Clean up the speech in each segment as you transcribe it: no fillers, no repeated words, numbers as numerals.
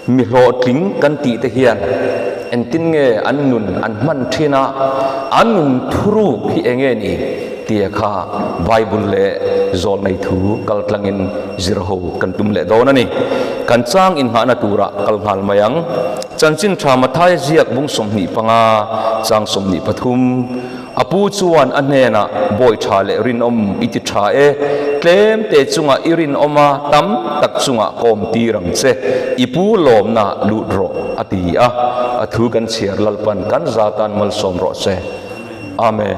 Mi hlawhtling kan tih te hian engtin nge an nun an hman thin a, an nun thuruk hi eng nge ni tia kha Bible leh zawlnei thu kal tlangin zir ho kan tum leh dawn a ni. Kan chang inngahna turah kal nghal mai ang. Chanchin tha Mathaia ziak bung 25, chang 23. A pu chuan a hnenah, Bawi tha leh rinawm i ti tha e, tlem te chungah i rinawm a, tam tak chungah kawm tir ang che, i pu lawmna lut rawh, a ti a. A thu kan chhiar Lalpan kan za tan malsawm rawh se. Amen.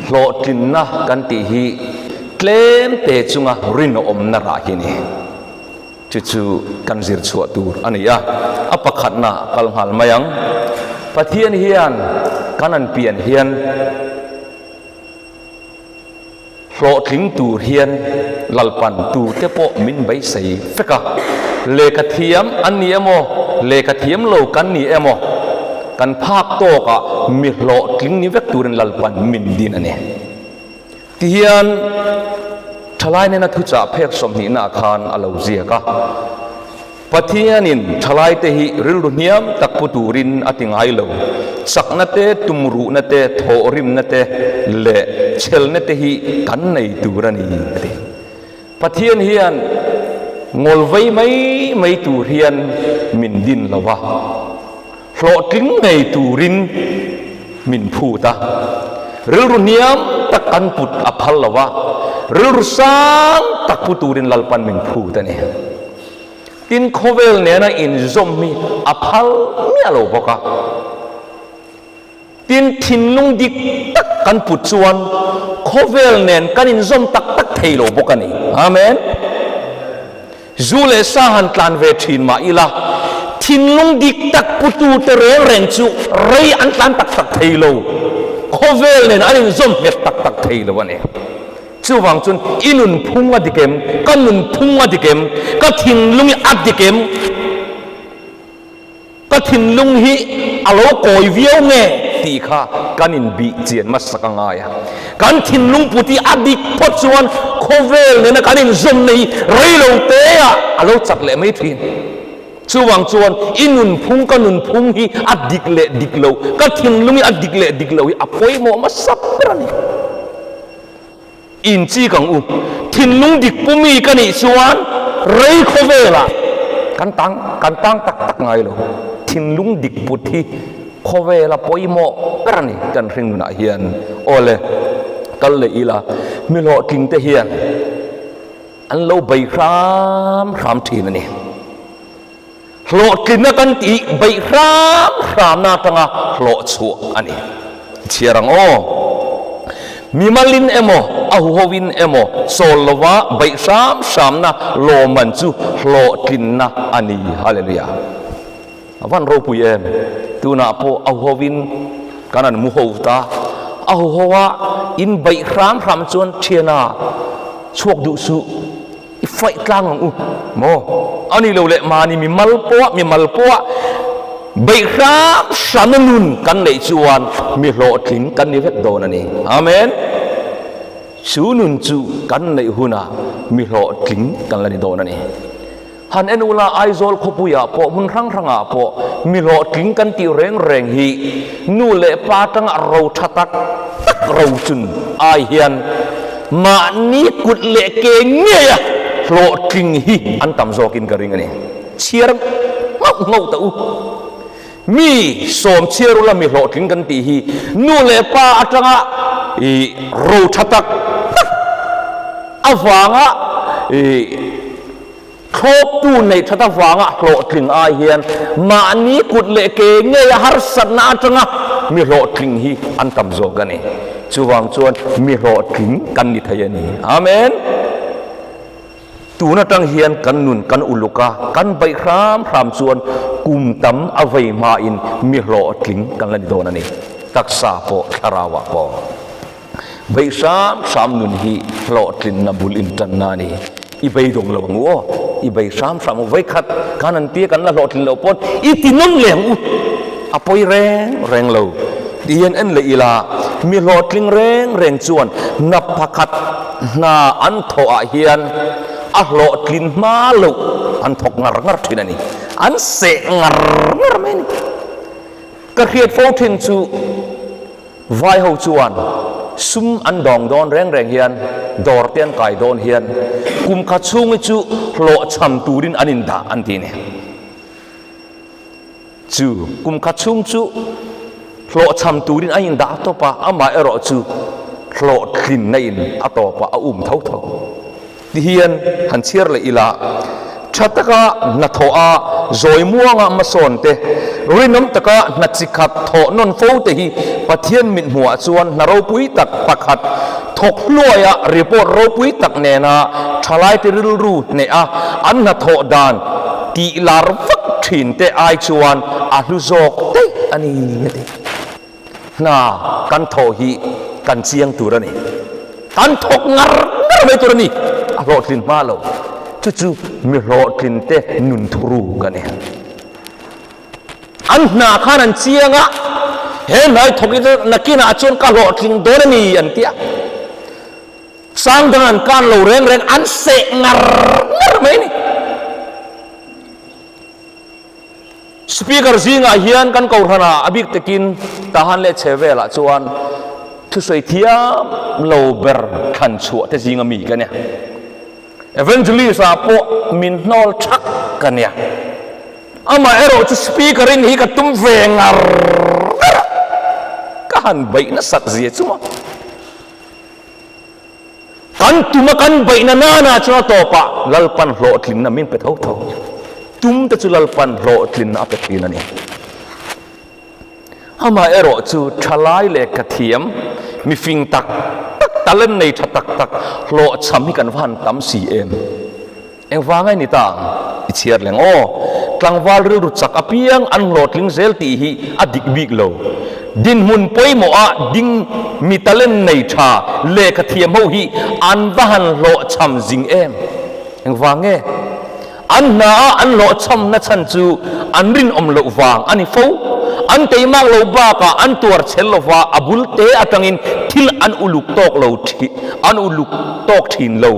Hlawhtlinna kan tih hi tlem te chunga rinawmna rah hi a ni. Chu chu kan zir chhuah tur a ni a, a pakhatna kal nghal mai ang. Pathian hian kan an pian hian hlawhtling tur hian Lalpan tute pawh min beisei vek a. Lehkha thiam an ni emaw, lehkha thiam lo kan ni emaw, kan phak tawkah mi hlawhtling ni vek turin Lalpan min din a ni. Tihian thalai nena thuchah phek 20 ah khan a lo ziak a, Pathianin thalaite hi rilru hniam tak pu turin a ti ngai lo, chakna te, tumruhna te, thawhrimna te leh chhelna te hi kan nei tur a ni, a ti. Pathian hian ngawlvei mai mai tur hian min din lo va, hlawhtling ngei turin min phut a, rilru hniam tak kan put a phal lo va, rilru sang tak pu turin Lalpan min phut a ni. Tin, khawvel nena inzawm hi a phal miah lo bawk a. Tin, thinlung dik tak kan put chuan khawvel nen kan inzawm tak tak thei lo bawk a ni. Amen. Zu leh sa han tlan ve thin mah ila, thinlung dik tak putute reng reng chu rei an tlan tak tak thei lo. Khawvel nen an inzawm nghet tak tak thei lo a ni. Chuvang chuan i nunphung a dik em? Ka nunphung a dik em? Ka thinlung hi a dik em? Ka thinlung hi a lo kawi viau nge tih kha kan inbih chian hmasak a ngai a. Kan thinlung put hi a dik phawt chuan khawvel nena kan inzawmna hi rei lo teah a lo chak leh mai thin. Chuvang chuan i nunphung ka nunphung hi a dik leh dik lo, ka thinlung hi a dik leh dik lo hi a pawimawh hmasak ber a ni. Inchik ang u. Thinlung dik pu mi ka nih chuan rei khawvelah kan tang kan tang tak tak ngai lo. Thinlung dik put hi khawvela pawimawh ber a ni kan hring nunah hian. Aw le, kal leh ila mi hlawhtling te hian an lo bei hram hram thin a ni. Hlawhtlinna kan tih beih hram hramna atanga hlawh chhuah a ni. Chhiar ang aw. Mimalin emaw, a huhoin emaw chawl lova beih hram hramna lawmman chu hlawhtlinna a ni. Hallelujah. A van ropui em. Tunah pawh a huhoin kan an mu ho ta. A huhoa in beih hram hram chuan thiana chhuak duh suh. I faih tlang ang u maw? A ni lo leh mahni mi mal pawh mi mal pawh beih hram hramna nun kan neih chuan mi hlawhtling kan ni vek dawn a ni. Amen. Chu nun chu kan neih hunah mi hlawhtling kan la ni dawn a ni. Han en ula Aizawl khawpuiah pawh hmun hrang hrangah pawh mi hlawhtling kan tih reng reng hi nu leh pa atanga ro tha tak tak ro chun ai hian Mahni kut leh ke ngeia hlawhtling hi an tam zawkin ka ring a ni. Chhiar nghauh nghauh ta u. Mi sawm chhiar ula mi hlawhtling kan tih hi nu leh pa atanga i ro tha tak tak avanga i Thlawptu neih that avanga hlawhtling ai hian mahni kut leh ke ngeia harsatna atanga mi hlawhtling hi an tam zawk a ni. Chuvang chuan mi hlawhtling kan ni thei a ni. Amen. Tun atang hian kan nun kan uluk a, kan baih hram hram chuan kum tam a vei hmain mi hlawhtling kan la ni dawn a ni. Taksa pawh thlarauah pawh. Beih hram hram nun hi hlawhtlinna bul intanna a ni. I beidawng lo ang u aw, i bei hram hram u. Vawikhat khan an tia kan la hlawhtlin loh pawn i ti nawn leh ang u. A pawi reng reng lo. Ti hian en leh ila, mi hlawhtling reng reng chuan hna pakhat hna an thawh ah hian a hlawhtlin hma loh an thawk ngar ngar thin a ni. An seh ngar ngar mai a ni. Ka hriat fo thin chu vai ho chuan sum an dawng dawn reng reng hian dawr te an kai dawn hian kum khat chhung hi chu hlawhchham turin an indah an ti a ni. Chu kum khat chhung chu hlawhchham turin a indah tawp a, amah erawh chu hlawhtlinna in a tawpah a um tho tho. Tihian han chhiar leh ila, tha taka hnathawh a, zawi muanga hmasawn te, rinawm taka hna chi khat thawh nawn fo te hi Pathian mithmuhah chuan hna ropui tak pakhat thawk hluaia report ropui tak nena thalaite rilru hneh a, an hnathawh dan tih lar vak thin te ai chuan a hlu zawk daih a ni a ti. Hna kan thawh hi kan chiang tur a ni. Kan thawk ngar ngar mai tur a ni. A hlawhtlin hma lo. Chu chu mi hlawhtlin te nun thuruk a ni. An hna khan an chiang a, he hnai thawk hi chu nakinah chuan ka hlawhtling dawn a ni an ti a. Sang dang an kan lo reng reng an seh ngar ngar mai a ni. Speaker zingah hian kan kohhranah a bik takin Tahan leh Chhevelah chuan thusawi thiam lo ber thlan chhuah te zinga mi ka nia. Evangelist ah pawh min hnawl thak ka nia. Amah erawh chu speaker in hi ka tum ve ngar ngar a, ka han beih nasat zia chu maw. Kan tuma kan beihna nana chuan a tawpah Lalpan hlawhtlinna min pe tho tho. Tum te chu Lalpan hlawhtlinna a pe thin a ni. Amah erawh chu thalai leh ka thiam, mifing tak tak, talent nei tha tak tak hlawhchham hi kan va han tam si em? Engvang a ni ta ang? I chhiar leng aw. Tlangval rilru chak apiang an hlawhtling zel tih hi a dik bik lo. Dinhmun pawimawh ah ding mi talent nei tha lehkha thiam ho hi an va han hlawhchham zing em? Engvang nge? An hna ah an hlawhchham na chhan chu an rinawm loh vang a ni fo. An teimak lo bakah an tuar chhel lova a bul te atangin thil an uluk tawk lo an uluk tawk thin lo.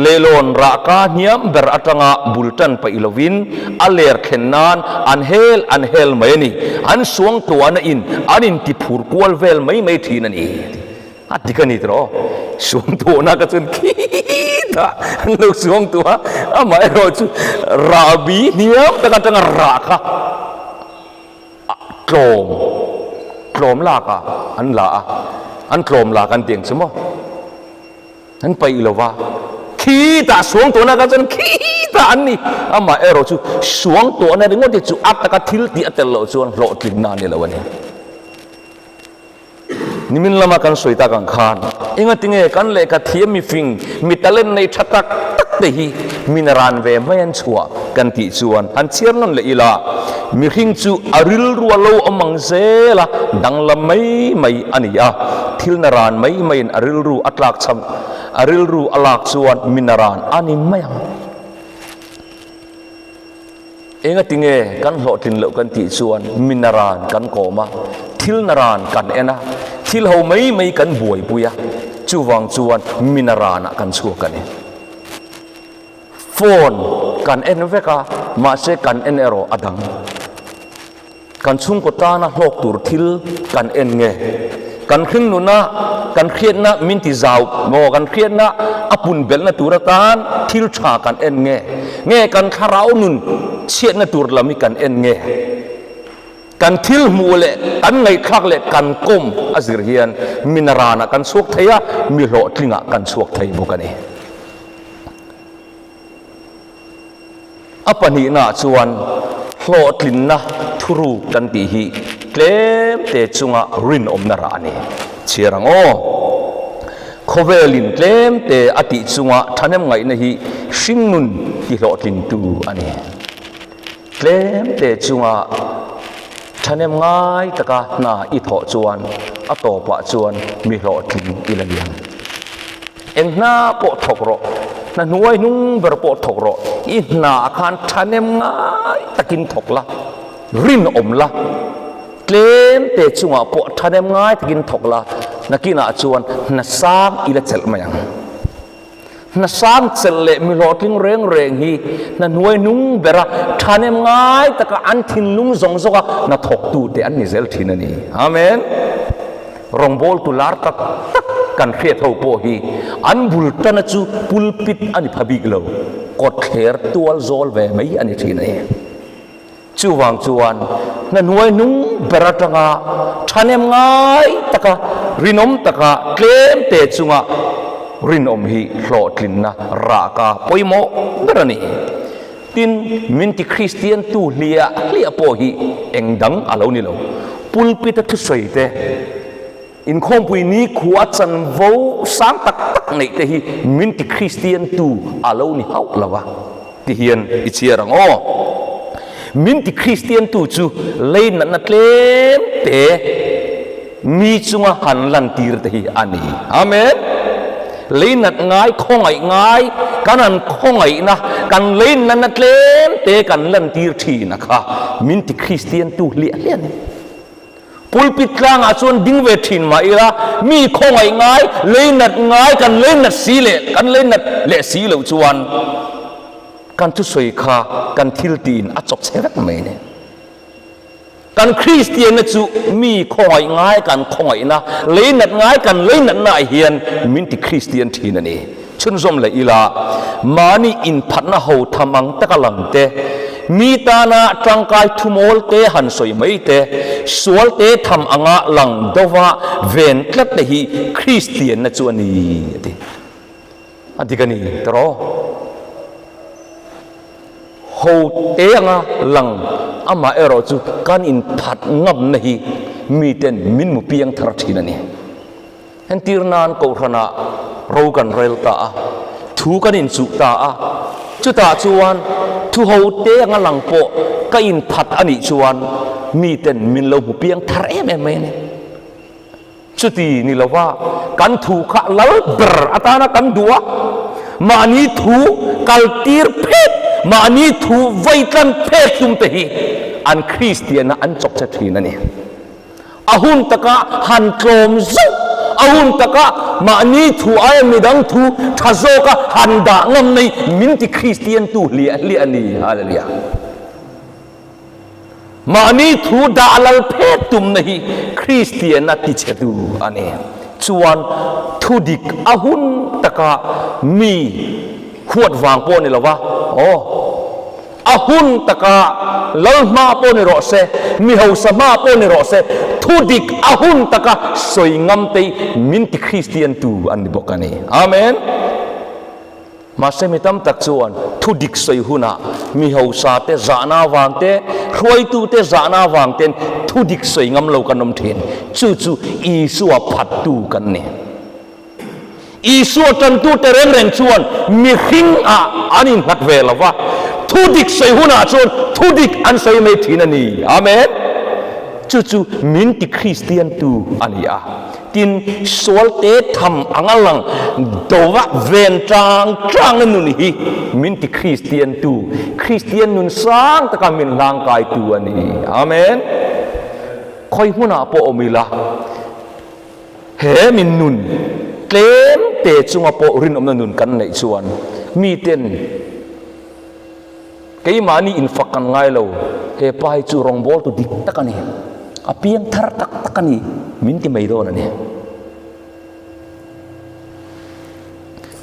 Leilawn rahka hniam ber atanga bul tan paih lovin a ler thlen nan an hel an hel mai a ni. An suang tuahna in an inti phur kual vel mai mai thin a ni. A dik a ni tiraw? Suang tuahna ka chuan khitah an lo suang tuah a, amaherawh chu rahbi hniam tak atanga rah kha tlawm tlawm lak ah an la a, an tlawm lak an ti ang chu maw? An paih lo va, khitah suang tuahna kha chuan khitah an ni. Amah erawh chu suang tuahna ringawt hi chu a taka thil tih a tel loh chuan hlawhtlinna a ni lo a ni. Nimin lama kan sawi tak ang khan engatinge kan lehkha thiam mifing, mi talent nei tha tak tak te hi min ran ve mai an chhuah kan tih chuan han chhiar nawn leh ila, mihring chu a rilru a lo awm ang zel a, danglam mai mai a ni a. Thil na ran mai maiin a rilru a tlak cham, a rilru a lak chuan mi na ran a ni mai ang. Engati nge kan hlawhtlin loh kan tih chuan mi na ran kan kawm a, thil na ran kan en a, thil ho mai mai kan buaipui a, chuvang chuan mi na ranah kan chhuak a ni. Phone kan en vek a, mahse kan en erawh a dang. Kan chhungkaw tana hlawk tur thil kan en nge? Kan hring nuna kan hriatna min ti zau maw? Kan hriatna a pun belhna tur atan thil tha kan en nge? Nge kan thlarau nun chhiatna tur lam hi kan en nge? Kan thil hmuh leh kan ngaihthlak leh kan kawm a zir hian mi naranah kan chhuak thei a, mi hlawhtlingah kan chhuak thei bawk a ni. A pahnihnaah chuan hlawhtlinna thuruk kan tih hi tlemte chunga rinawmna rah a ni. Chhiar ang aw. Khawvelin tlemte a tih chunga thahnem ngaihna hi hringnun ti hlawhtlingtu a ni. Tlemte chunga thahnem ngai taka hna i thawh chuan a tawpah chuan mi hlawhtling i la liam. Eng hna pawh thawk rawh, hna hnuai hnung ber pawh thawk rawh, i hna ah khan thahnem ngai takin thawk la, rinawm la, tlem te chungah pawh thahnem ngai takin thawk la, nakinah chuan hna sang i la chelh mai ang. Hna sang chelh leh mi hlawhtling reng reng hi hna hnuai hnung bera thahnem ngai taka an thinlung zawng zawnga hna thawktute an ni zel thin a ni. Amen. Rawngbawltu lar tak tak kan hriat ho pawh hi an bul tana chu pulpit a ni pha bik lo, kawtthler tual zawl ve mai a ni thin a ni. Chuvang chuan hna hnuai hnung ber atanga thahnem ngai taka rinawm taka tlem te chunga rinawm hi hlawhtlinna rahka pawimawh ber a ni. Tin, min ti Kristian tu hliah hliah pawh hi eng dang a lo ni lo. Pulpit a thusawi te, inkhawmpui nikhua chanvo sang tak tak neih te hi min ti Kristian tu a lo ni hauh lo a. Ti hian i chhiar ang aw. Min ti Kristian tu chu lei natna tlem te mi chunga han lantir te hi a ni. Amen. Lei nat ngai, khawngaih ngai, kan han khawngaihna, kan lei natna tlem te kan lantir thin a kha min ti Kristian tu hliah hliah a ni. Pulpit tlangah chuan ding ve thin mah ila, mi khawngaih ngai, lei nat ngai, kan lei nat si leh kan lei nat leh si loh chuan kan thusawi kha kan thil tiin a chawp chhe vek mai a ni. Kan Kristianna chu mi khawngaih ngai kan khawngaihna, lei nat ngai kan lei natnaah hian min ti Kristian thin a ni. Chhunzawm leh ila, mahni inphatna ho tham ang taka lang te, mi tana tangkai thumawl te han sawi mai te, sual te tham anga lang dova ven tlat te hi Kristianna chu a ni, a ti. A dik a ni tawh. Ho te anga lang amah erawh chu kan inphat ngamna hi miten min mu piang thar thin a ni. Entir nan Kohhranah ro kan rel ta a, thu kan inchuh ta a, chutah chuan thu ho te anga lang pawh ka inphat a nih chuan miten min lo hmu piang thar em em mai a ni. Chuti ni lova kan thu kha lal ber atana kan duh a, mahni thu kaltir phet, mahni thu vaitlan phet tum te hi an Kristianna an chawk che thin a ni. A hun taka han tlawm zauh, a hun taka mahni thu aia midang thu tha zawka han dah ngam mai min ti Kristian tu hliah hliah a ni. Hallelujah. Mahni thu dah lal phet tumna hi Kristianna tichhetu a ni. Chuan thu dik a hun taka mi huat vang pawh ni lova, aw, A hun taka lal hma pawh ni rawh se, mi hausa hma pawh ni rawh se, thu dik a hun taka sawi ngam te min ti Kristian tu an ni bawk a ni. Amen. Mahse mi tam tak chuan thu dik sawi hunah mi hausa te zahna avang te, hruaitu te zahna avang ten thu dik sawi ngam lo kan awm thin. Chu chu Isua phattu kan ni. Isua tantute reng reng chuan mihring ah an innghat ve lo va, thu dik sawi hunah chuan thu dik an sawi mai thin a ni. Amen. Chu chu min ti Kristian tu a ni a. Tin, sual te tham anga lang dova ven tang tangna nun hi min ti Kristian tu, Kristian nun sang taka min hlangkai tu a ni. Amen. Khawi hmunah pawh awm ila. He min nun tlem te chunga pawh rinawmna nun kan neih chuan miten keimahni infak kan ngai lo, he pa hi chu rawngbawltu dik tak a ni, a piang thar tak tak a ni min ti mai dawn a ni.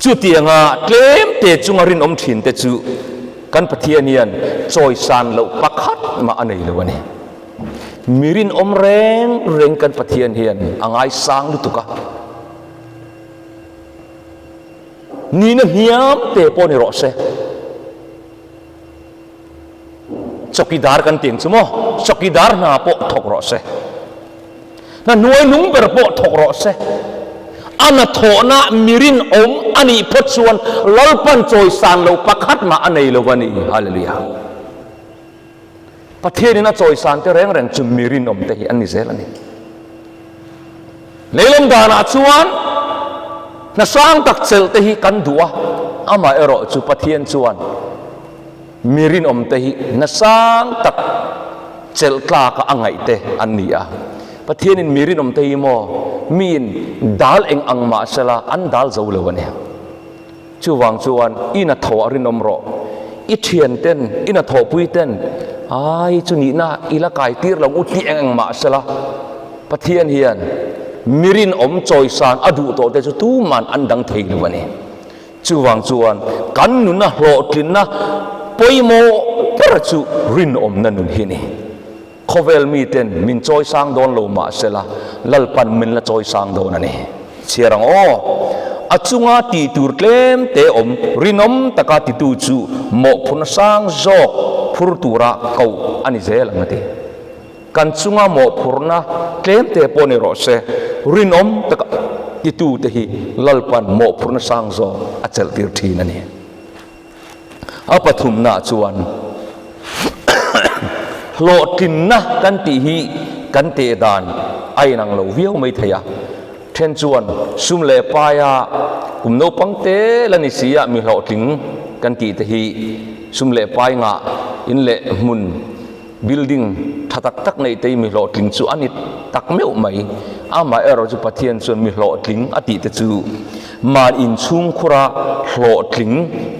Chutianga tlem te chunga rinawm thin te chu kan Pathian hian chawisan loh pakhat mah a nei lo a ni. Mi rinawm reng reng kan Pathian hian a ngaisang lutuk a, nihna hniam te pawh ni rawh se, chawkidar kan tih ang chu maw, chawkidar hna pawh thawk rawh se, hna hnuai nung ber pawh thawk rawh se, a hnathawhna mi rinawm a nih phawt chuan Lalpan chawisan loh pakhat mah a nei lo a ni. Hallelujah. Pathianin a chawisan te reng reng chu mi rinawm te hi an ni zel a ni. Leilam danah chuan hna sang tak chelh te hi kan duh a, amah erawh chu Pathian chuan mi rinawm te hi hna sang tak chelh tlaka a ngaih te an ni a. Pathianin mi rinawm te hi maw miin dal eng ang mah sela an dal zo lo a ni. Chuvang chuan i hnathawh ah rinawm rawh. I thian ten, i hnathawhpui ten, ai chu nihna i la kai tir lo u tih eng eng mah sela, Pathian hian mi rinawm chawisan a duh tawh te chu tuman an dang thei lo a ni. Chuvang chuan kan nuna hlawhtlinna pawimawh ber chu rinawmna nun hi a ni. Khawvel miten min chawisang dawn lo mah sela, Lalpan min la chawisang dawn a ni. Chhiar ang aw! A chunga tih tur tlem te awm rinawm taka titu chu mawhphurna sang zawk phur tura koh a ni zel ang a ti. Kan chunga mawhphurna tlem te pawh ni rawh se, rinawm taka titu te hi Lalpan mawhphurna sang zawk a chelh tir thin a ni. A pathumna chuan hlawhtlinna kan tih hi kan teh dan a inang lo viau mai thei a. Then chuan sum leh paia kum naupang te la ni si a mi hlawhtling kan tih te hi sum leh pai ngah in leh hmun Building tha tak tak neih te hi mi hlawhtling chu a ni tak meuh mai. Amaherawh chu Pathian chuan mi hlawhtling a tih te chu man inchhungkhura hlawhtling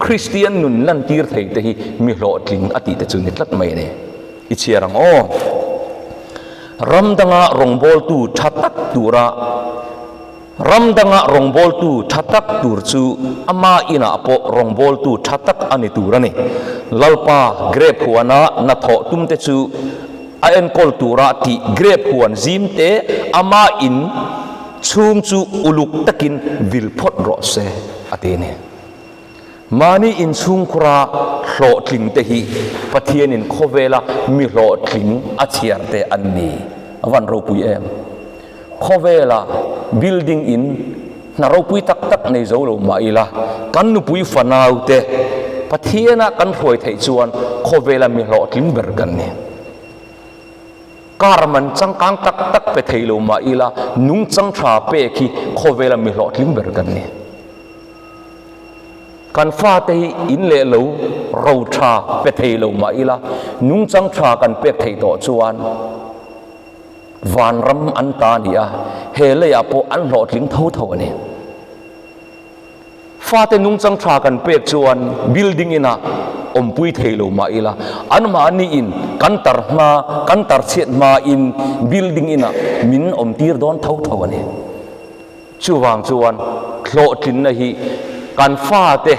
Kristian nun lantir thei te hi mi hlawhtling a tih te chu ni tlat mai a ni. I chhiar ang aw. Ram danga rawngbawltu tha tak tura. Ram danga rawngbawltu tha tak tur chu ama inah pawh rawngbawltu tha tak a ni tur a ni. Lalpa grep huana hnathawh tumte chu a enkawl tura tih grep huan zim te ama in chhung chu uluk takin vil phawt rawh se, a ti a ni. Mahni inchhungkhura hlawhtling te hi Pathianin khawvela mi hlawhtling a chhiar te an ni. A van ropui em? Khawvela building in hna ropui tak tak nei zo lo mah ila, kan nupui fanau te Pathiana kan hruai theih chuan khawvela mi hlawhtling ber kan ni. Car man changkang tak tak pe thei lo mah ila, nungchang tha pek hi khawvela mi hlawhtling ber kan ni. Kan fate hi in leh lo ro tha pe thei lo mah ila, nungchang tha kan pek theih tawh chuan vanram an ta a ni a, he leiah pawh an hlawhtling tho tho a ni. Fate nungchang tha kan pek chuan building inah awmpui thei lo mah ila, anmahni in kan tar hma, kan tar chhiat hmain building inah min awmtir dawn tho tho a ni. Chuvang chuan hlawhtlinna hi kan fate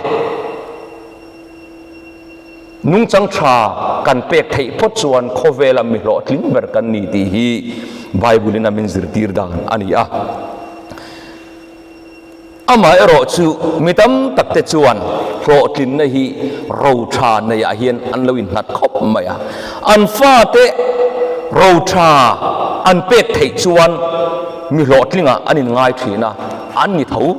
nungchang tha kan pek theih phawt chuan khawvela mi hlawhtling ber kan ni tih hi Bible in a min zirtir dan a ni a. Amaherawh chu mi tam tak te chuan hlawhtlinna hi ro tha neiah hian an lo innghat khawp mai a. An fate ro tha an pek theih chuan Mi hlawhtlingah an inngai thin a, an ni tho.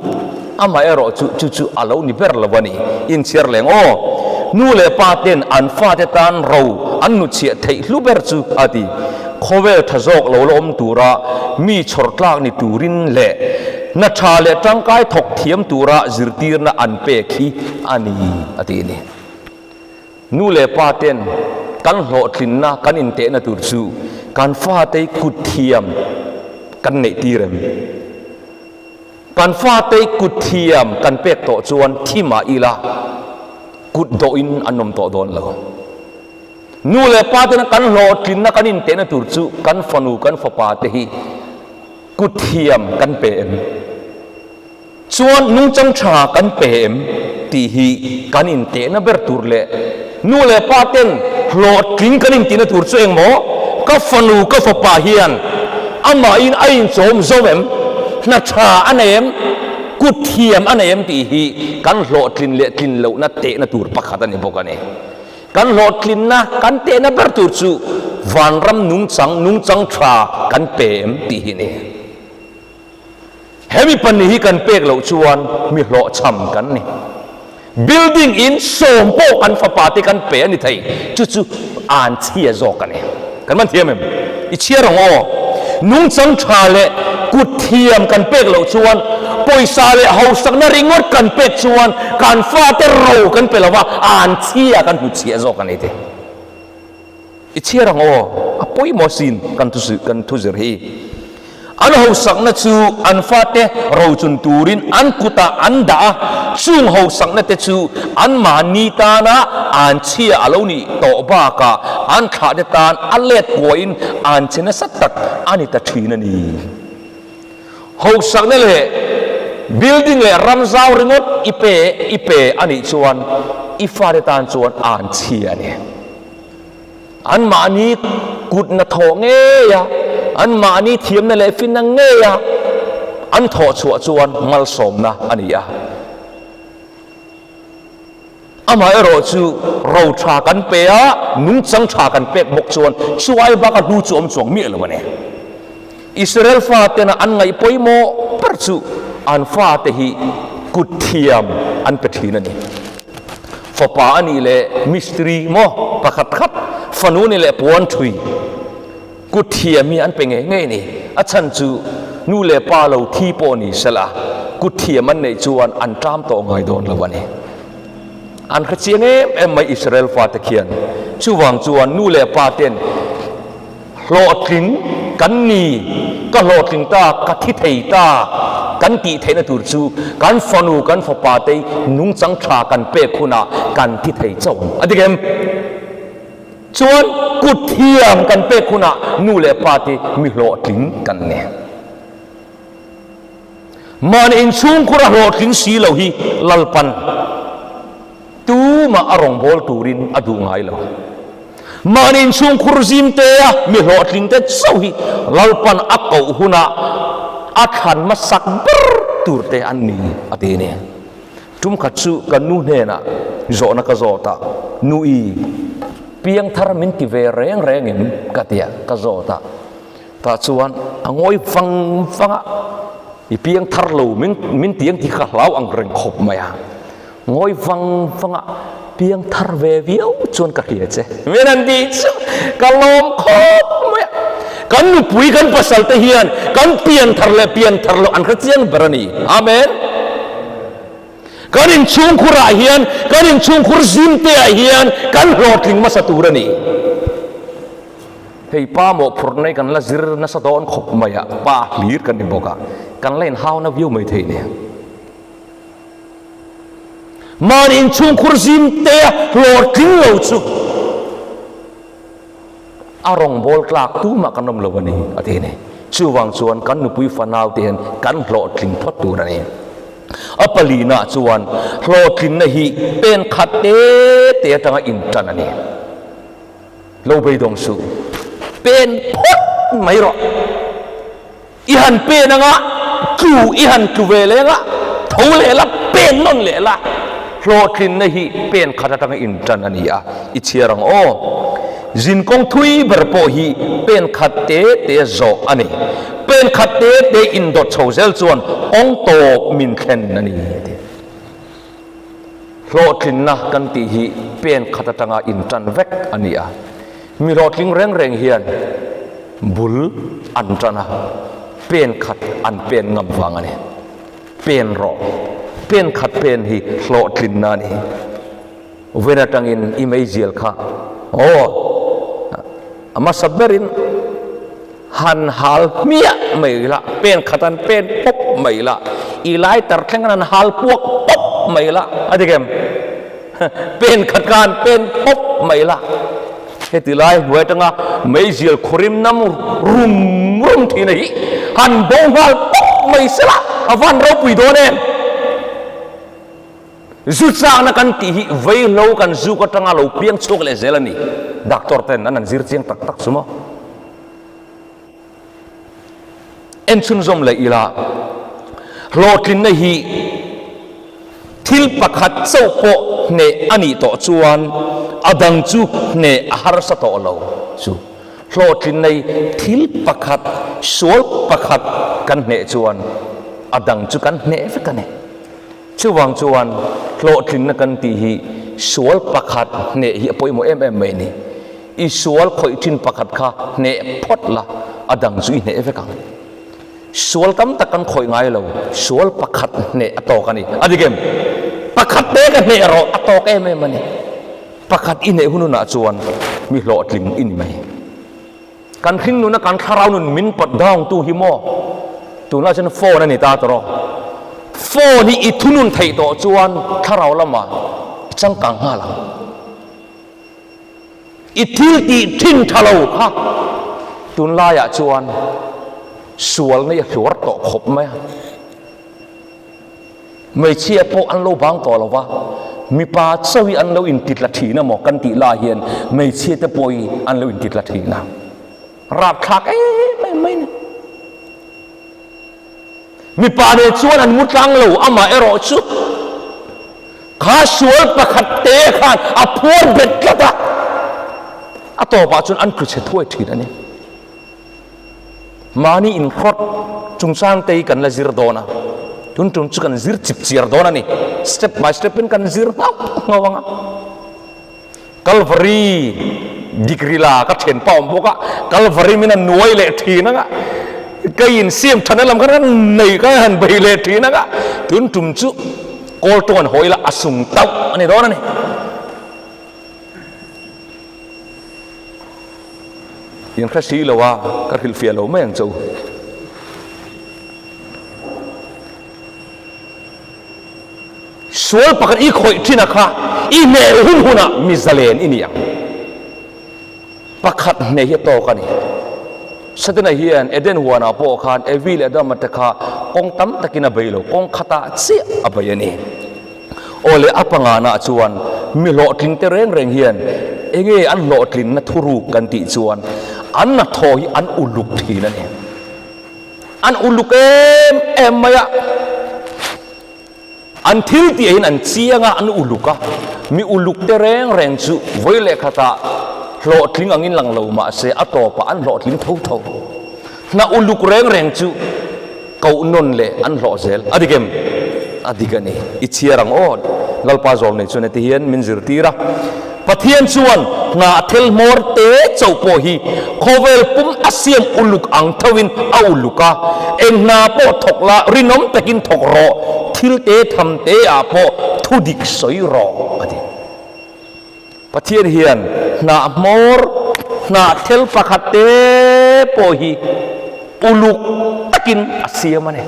Amaherawh chu chu chu a lo ni ber lo a ni. Inchhiar leng aw. Nu leh pa ten an fate tan ro an nuchhiah theih hlu ber chu a ti. Khawvel tha zawk lo la awm tura mi chhawr tlak ni turin leh hna tha leh tangkai thawk thiam tura zirtirna an pek hi a ni a ti a ni. Nu leh pa ten kan hlawhtlinna kan intehna tur chu kan fatei kut thiam kan neih tir em? Kan fatei kut thiam kan pek tawh chuan thi mah ila kut dawhin an awm tawh dawn lo. Nu leh pa tena kan hlawhtlinna kan intehna tur chu kan fanu kan fapa te hi kut thiam kan pe em? Chuan nungchang tha kan pe em tih hi kan intehna ber tur leh nu leh pa ten hlawhtling kan intihna tur chu engmaw? Ka fanu ka fapa hian amahin a inchawm zo em? Hna tha a nei em? Kut thiam a nei em tih hi kan hlawhtlin leh tlin lohna tehna tur pakhat a ni bawk a ni. Kan hlawhtlinna kan tehna ber tur chu vanram nungchang nungchang tha kan pe em tih hi a ni. Hemi pahnih hi kan pek loh chuan mi hlawhchham kan ni. Building in sawm pawh kan fapa te kan pe a ni thei, chu chu an chhia zawk a ni. Kan man thiam em? I chhiar ang aw. Nungchang tha leh kut thiam kan pek loh chuan pawisa leh hausakna ringawt kan pek chuan kan fate ro kan pe lo va, an chhia kan hmu chhia zawk a ni te. I chhiar ang aw, a pawimawh sin kan thu kan thu zir hi. An hausakna chu an fate rochun turin an kutah an dah a, chung hausakna te chu anmahni tana an chhia a lo nih tawh bakah an thlahte tan a let kuahin an che nasa tak a ni ta thin a ni. Hausakna leh building leh ram zau ringawt i pe i pe a nih chuan i fate tan chuan an chhia a ni. Anmahni kutna thawh ngei a, anmahni thiamna leh finna ngei a an thawh chhuah chuan malsawmna a ni a. Amaherawh chu ro tha kan pe a, nungchang tha kan pek bawk chuan chuai baka hlu chu awm chuang miah lo a ni. Israel fatena an ngaih pawimawh ber chu an fate hi kut thiam an pe thin a ni. Fapa a nih leh mistiri maw pakhat khat, fanu nih leh puan thui kut thiam hi an pe ngei ngei a ni. A chhan chu nu leh pa lo thi pawh ni sela kut thiam an neih chuan an ṭam tawh ngai dawn lo a ni. An hre chiang em em mai Israel fate khian. Chuvang chuan nu leh pa ten Hlawhtling kan ni, ka hlawhtling ta, ka thi thei ta kan tih theihna tur chu kan fanu, kan fapa te nungchang tha kan pek hunah kan thi thei chauh ang. A dik em? Chuan kut thiam kan pek hunah nu leh pa te mi hlawhtling kan ni. Mahni inchhungkhur a hlawhtling si lo hi Lalpan Tumah a rawngbâwl tûrin a duh ngai lo. Mahni inchhungkhur zîmtea mi hlawhtlingte chauh hi Lalpan a koh hunah a thlan hmasak ber tûrte an ni, a ti a ni. Tum khat chu ka nu hnênah zawhna ka zâwt a, Nu-i, piangthar min ti ve rêng rêng em? ka ti a, ka zâwt a. Tah chuan a ngawi vang vang a, I piangthar lo min min ti ang tih kha ka hlau ang reng khawp mai a. Ngawi vang vang a, piangthar ve viau chuan ka hria che. Min han tih chu ka lawm khawp mai a. Kan nupui kan pasal te hian kan pianthar leh pianthar loh an hre chiang ber a ni. Amen. Kan inchhungkhur ah hian, kan inchhungkhur zimte ah hian kan hlawhtling hmasa tur a ni. Hei pa mawhphurh nei kan la zir nasa dawn khawp mai a, pa hlir kan ni bawk a, kan la inhauna viau mai thei nia. Mahni inchhungkhur zimtea hlawhtling lo chu a rawngbâwl tlâk tumah kan awm lo a ni, a ti a ni. Chuvang chuan kan nupui fanau te hian kan hlawhtling phawt tur a ni. A palina chuan hlawhtlinna hi pen khat te te atanga inṭan a ni. Lo beidawng suh, pen phawt mai rawh. I han pen anga tlu i han tlu ve leng a, tho leh la, pen nawn leh la. Hlawhtlinna hi pen khat atanga intan a ni a, i chhiar ang aw. Zinkawng thui ber pawh hi pen khat te te zawh a ni. Pen khat te te indawt chho zel chuan kawng tawp min thlen a ni a ti. Hlawhtlinna kan tih hi pen khat atanga intan vek a ni a, mi hlawhtling reng reng hian bul an tan a, pen khat an pen ngam vang a ni. Pen rawh, pen khat pen hi hlawhtlinna a ni. Ven atangin i meizial kha aw a hmasa berin Han hal hmiah mai la, pen khat an pen pawp mai la, i lai tar thleng an hal puak pawp mai la, a dik em? Pen khat kha an pen pawp mai la, heti lai hnuai atanga meizial khurim nam rum rum thin a hi han bo nghal pawp mai sela, a van ropui dawn em? Zu chakna kan tih hi vaihlo kan zuk atanga lo piang chhuak leh zel a ni. Doctor ten an han zir chiang tak tak chu maw? En chhunzawm leh ila, hlawhtlinna hi thil pakhat chauh pawh hneh a nih tawh chuan a dang chu hneh a harsa tawh lo chu. Hlawhtlinna hi thil pakhat, sual pakhat kan hneh chuan a dang chu kan hneh vek a ni. Chuvang chuan hlawhtlinna kan tih hi sual pakhat hneh hi a pawimawh em em mai a ni. I sual khawih thin pakhat kha hneh phawt la, a dang chu i hneh vek ang. Sual tam tak kan khawih ngai lo, sual pakhat hneh a tawk a ni. A dik em? Pakhat te ka hneh rawh, a tawk em em a ni. Pakhat i hneh hun hunah chuan mi hlawhtling i ni mai. Kan hringnuna kan thlarau nun min pawt down tu hi maw? Tunlai chuan phone a ni ta tawh rawh. Phone hi i thunun theih tawh chuan thlarau lamah i changkang nghal ang. I thil tih thin tha lo kha tunlaiah chuan sualna i hluar tawh khawp mai a. Hmeichhia pawh an lo bang tawh lo va, mipa chauh hi an lo intitla thin a maw kan tih lai hian hmeichhia te pawh hi an lo intitla thin a. Rapthlak em em mai a ni. Mipa nen chuan an mu tlang lo, amah erawh chu kha sual pakhat te khan a phuar bet tlat a, a tawpah chuan an tlu chhe thuai thin a ni. Mahni inhrawt chungchang te hi kan la zir dawn a, tun tum chu kan zir chip chiar dawn a ni, step by step in kan zir nghauh nghauh ang a. Kalvari degree la ka then pa awm bawk a, Kalvari min a nuai leh thin ang a, ka insiam thana lam khan ka nei ka han bei leh thin ang a, tun tum chu kawl tawng an haw ila a sung tauh a ni dawn a ni. In hre si lo a, ka hrilhfiah lo mai ang che u. Sual pakhat i khawih thin a kha i hmel hun hunah mi zalen i ni ang. Pakhat hne hi a tawk a ni. Satana hian Eden huanah pawh khan Evi leh Adama te kha kawng tam takin a bei lo, kawng khatah chiah a bei a ni. Aw le a panganah chuan mi hlawhtling te reng reng hian enge an hlawhtlinna thuruk kan tih chuan an hnathawh hi an uluk thin a ni. An uluk em em mai a. An thil tih ah hian an chiang a, an uluk a. Mi uluk te reng reng chu vawi leh khatah hlawhtling angin lang lo mah se a tawpah an hlawhtling tho tho. Hna uluk reng reng chu koh nawn leh an hlawh zel. A dik em? A dik a ni. I chhiar ang aw. Lalpa zawm nei chuan heti hian min zirtir a. Pathian chuan hnahthel hmawr te chauh pawh hi khawvel pum a siam uluk ang thoin a uluk a, eng hna pawh thawk la rinawm takin thawk rawh, thil te tham te ah pawh thu dik sawi rawh a ti. Pathian hian hnah hmawr, hnahthel pakhat te pawh hi uluk takin a siam a ni.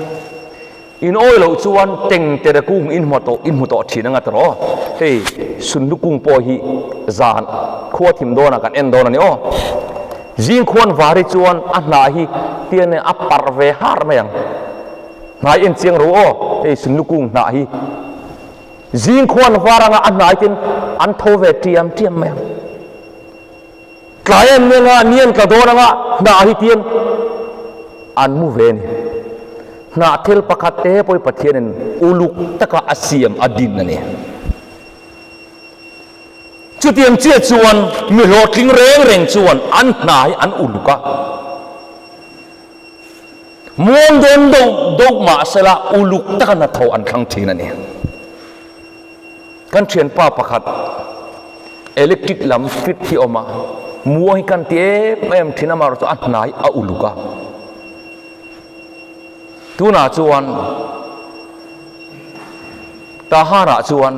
In awi loh chuan teng tere kung in hmu tawh in hmu tawh thin anga tawh hei sunhlu kung pawh hi zan khua thim dawnah kan en dawn a ni aw. Zing khuan var hi chuan a hnah hi tian a parh ve har mai ang. Hnai en chiang ro aw hei sunhlu kung hnah hi zing khuan var anga a hnai ten an tho ve tiam tiam mai ang. Tlai an meng a, ni an tla dawn anga hnah hi tian an mu ve a ni. Hnah thil pakhat te pawh hi Pathianin uluk taka a siam a din a ni. Chutiang chiah chuan mi hlawhtling reng reng chuan an hna hi an uluk a. Muang dawn deuh deuh mah sela uluk taka hnathawh an thlang thin a ni. Kan thianpa pakhat electric lam fit hi awm a, muang hi kan ti em em thin a, amaherawhchu a hnai a uluk a. Tunah chuan Tahanah chuan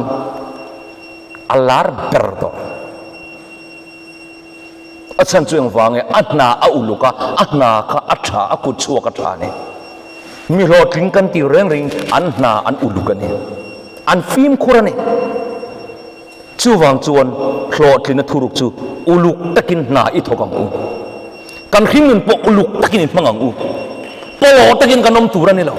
a lar ber tawh. A chhan chu engvang nge a hna a uluk a, a hna kha a tha, a kut chhuak a tha a ni. Mi hlawhtling kan tih reng reng an hna an uluk a ni. An fimkhur a ni. Chuvang chuan hlawhtlina thuruk chu uluk takin hna i thawk ang u. Kan hringnun pawh uluk takin i hmang ang u. Pawlawh takin kan awm tur a ni lo.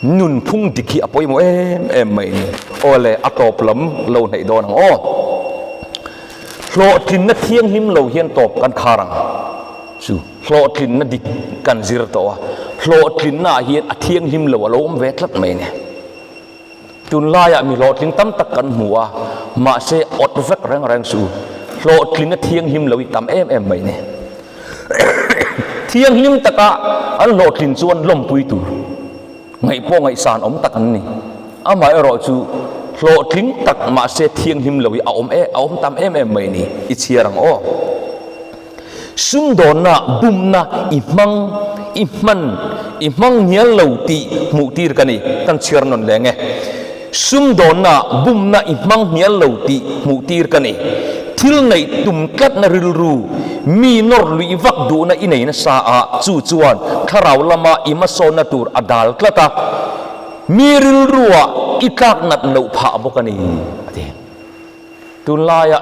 Nunphung dik hi a pawimawh em em mai ni. Aw le, a tawp lam lo hnaih dawn ang aw. Hlawhtlinna thianghlim lo hian tawp kan khar ang chu. Hlawhtlinna dik kan zir tawh a, hlawhtlinna ah hian a thianghlim lo a lo awm ve tlat mai ni. Tunlaiah mi hlawhtling tam tak kan hmu a, mahse awt vek reng reng suh u. Hlawhtlinna thianghlim lo hi tam em em mai ni. Thianghlim taka an hlawhtlin chuan lawmpui tur ngaih pawh ngaihsan awm tak an ni. Amaherawh chu hlawhtling tak mahse thianghlim lo hi a awm e, a awm tam em em mai ni. I chhiar ang aw. Sumdawnna bumna i hmang, i hman, i hmang hnial lo tih hmuh tir ka ni, kan chhiar nawn leng e. Sumdawnna bumna i hmang hnial lo tih hmuh tir ka ni. Thil neih tum tlatna rilru, Mi nawr luih vak duhna i nei nasa a, chu chuan thlarau lama i hmasawnna tur a dal tlat a, mi rilruah i tlak nat loh phah bawk a ni, a ti. Tunlaia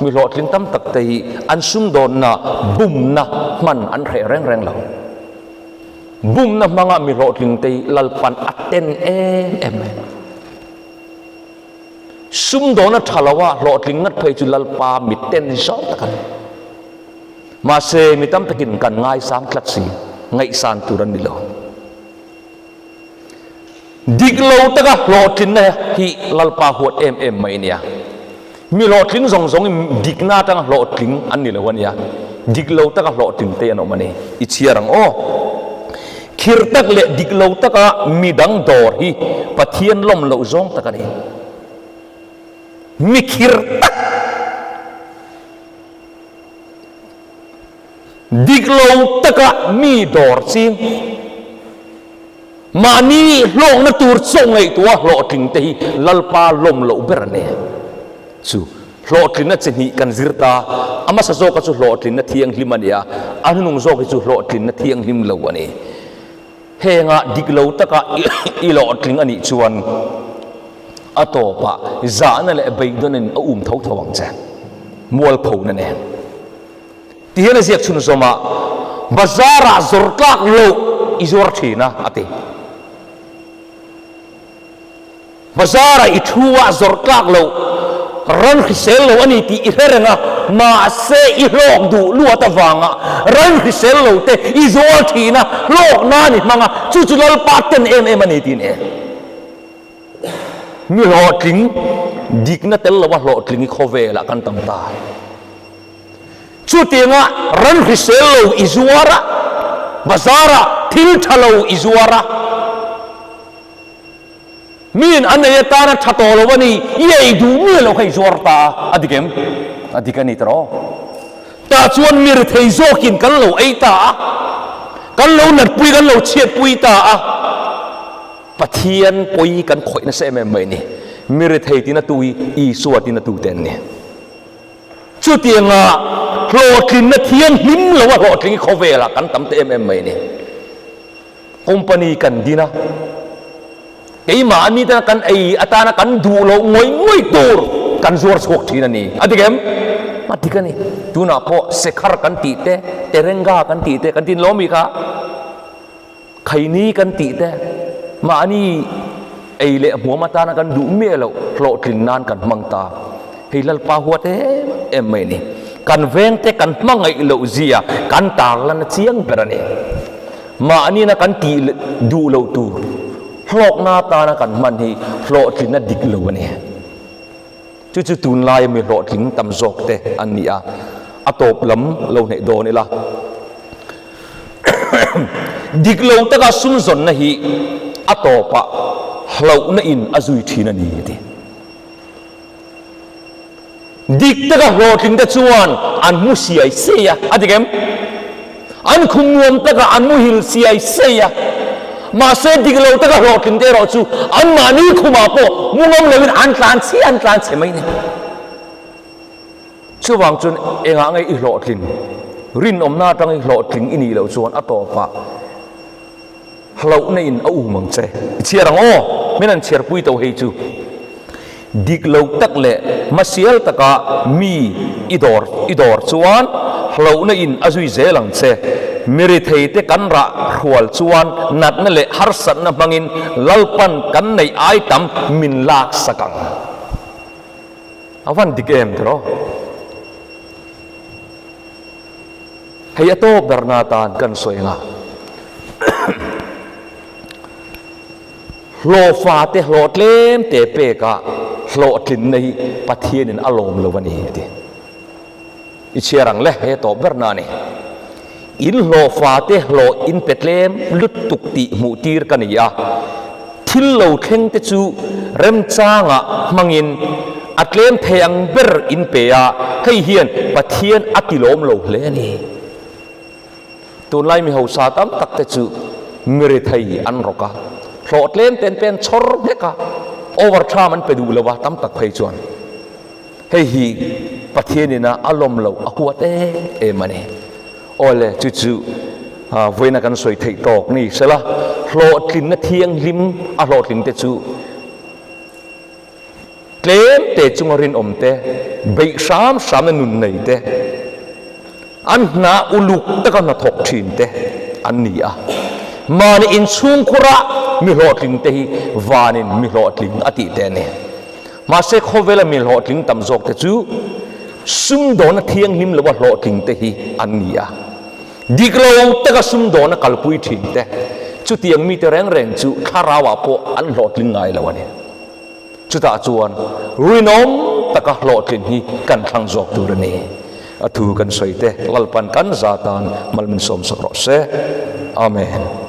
mi hlawhtling tam tak te hi an sumdawnna bumna hman an hreh reng reng lo. Bumna hmanga mi hlawhtling te hi Lalpan a ten em em mai. Sumdawna tha lo a hlawhtling ngat phei chu Lalpa mi ten zawng tak a ni. Mahse mi tam takin kan ngaisang tlat si, ngaihsan tur an ni lo. Dik lo taka hlawhtlinna hi Lalpa huat em em mai a nia. Mi hlawhtling zawng zawng in dikna atanga hlawhtling an ni lo a nia. Dik lo taka hlawhtling te an awm a ni. I chhiar ang aw. Khir tak leh dik lo taka mi dang dawr hi Pathian lawm loh zawng tak a ni. Mi khir tak, dik lo taka mi dawr ching. Mahni hlawkna tur chaw ngaihtuah hlawhtling te hi Lalpa lawm loh ber a ni. Chu hlawhtlinna chi hnih kan zir ta, a hmasa zawka chu hlawhtlinna thianghlim a ni a, a hnunung zawk hi chu hlawhtlinna thianghlim lo a ni. Henga dik lo taka i hlawhtling a nih chuan a tawpah zahna leh beidawnin a um tho tho ang che, mualphona nen. Ti hian a ziak chhunzawm a, Bazar-ah zawr tlak loh i zuar thin a, a ti. Bazar-ah i thu-ah zawr tlak loh ran hrisel lo a ni tih i hre reng a, mahse i hlawk duh luat avanga ran hrisel lo te i zuar thin a, hlawk nan i hmang a, chu chu Lalpa ten em em a ni tih a ni. Mi hlawhtling, dikna tel lova hlawhtling i khawvelah kan tam ta. Chutianga ran hrisel lo i zuar a, bazar-ah thil tha lo i zuar a, miin an ei atana tha tawh lo a ni, i ei duh miah lo kha i zuar ta a, a dik em? A dik a ni tawh. Tah chuan mi rethei zawkin kan lo ei ta a, kan lo natpui, kan lo chhiatpui ta a. Pathian pawi kan khawih nasa em em mai a ni. Mi rethei tina tu hi Isua tina tu te an ni. Chutianga hlawhtlinna thianghlim lo a hlawhtling hi khawvelah kan tam ta em em mai a ni. Company kan din a, keimahni tana kan ei atana kan duh loh ngawih ngawih tur kan zuar chhuak thin a ni. A dik em? A dik a ni. Tunah pawh Sekhar kan tih te, Terenga kan tih te kan tin lawm mi kha. Khaini kan tih te mahni ei leh hmuam atana kan duh miah loh hlawhtlin nan kan hmang ta. Hei Lalpa huat em em mai a ni. Kan vengte kan hmangaih loh zia kan tarlan a chiang ber a ni. Mahnina kan tih duh loh tur hlawkna atana kan hman hi hlawhtlinna dik lo a ni. Chu chu tunlaia mi hlawhtling tam zawk te an ni a, a tawp lam lo hneih dawn ila. Dik lo taka sum zawnna hi a tawpah hlauhna in a zui thin a ni a ti. Dik taka hlawhtling te chuan an hmu siai siai a, a dik em? An khum nuam takah an muhil siai siai a, mahse dik lo taka hlawhtling te erawh chu anmahni khumah pawh mu ngam loin an tlan chhe an tlan chhe mai a ni. Chuvang chuan engah nge i hlawhtling? Rinawmna atang i hlawhtling i nih loh chuan a tawpah hlauhna in a um ang che. I chhiar ang aw, min han chhiarpui tawh hei chu. Dik lo tak leh hmasial taka mi i dawr i dawr chuan hlauhna in a zui zel ang che. Mi rithei te kan rah hrual chuan natna leh harsatna hmangin Lalpan kan neih ai tam min lak sak ang. A van dik em tiraw? Hei a tawp berna atan kan sawi ang a. Hlawhfa te hlawh tlem te peka hlawhtlinna hi Pathianin a lawm lo a ni a ti. I chhiar ang le, hei a tawp berna a ni. In hlawhfa te hlawh in pe tlem lutuk tih hmuh tir ka ni a, thil lo thleng te chu remchangah hmangin a tlem thei ang ber in pe a, hei hian Pathian a ti lawm lo hle a ni. Tunlai mi hausa tam tak te chu mi rethei an rawk a, hlawh tlem te an pen chhawr vek a, overtime an pe duh lo a tam tak phei chuan. Hei hi Pathianin a a lawm loh a huat em em a ni. Awle, chu chu vawiina kan sawi theih tawk ni sela, hlawhtlinna thianghlim a hlawhtling te chu Tlem te chunga rinawm te, beih hram hramna nun nei te, an hna uluk taka hnathawk thin te an ni a. Mahni inchhungkhura mi hlawhtling te hi vanin mi hlawhtling a tih te a ni. Mahse khawvela mi hlawhtling tam zawk te chu sumdawna thianghlim loa hlawhtling te hi an ni a. Dik lo taka sumdawna kalpui thin te, chutiang mite reng reng chu thlarauah pawh an hlawhtling ngai lo a ni. Chutah chuan rinawm taka hlawhtlin hi kan thlang zawk tur a ni. A thu kan sawi te Lalpan kan za tan mal min sawmsak rawh se. Amen.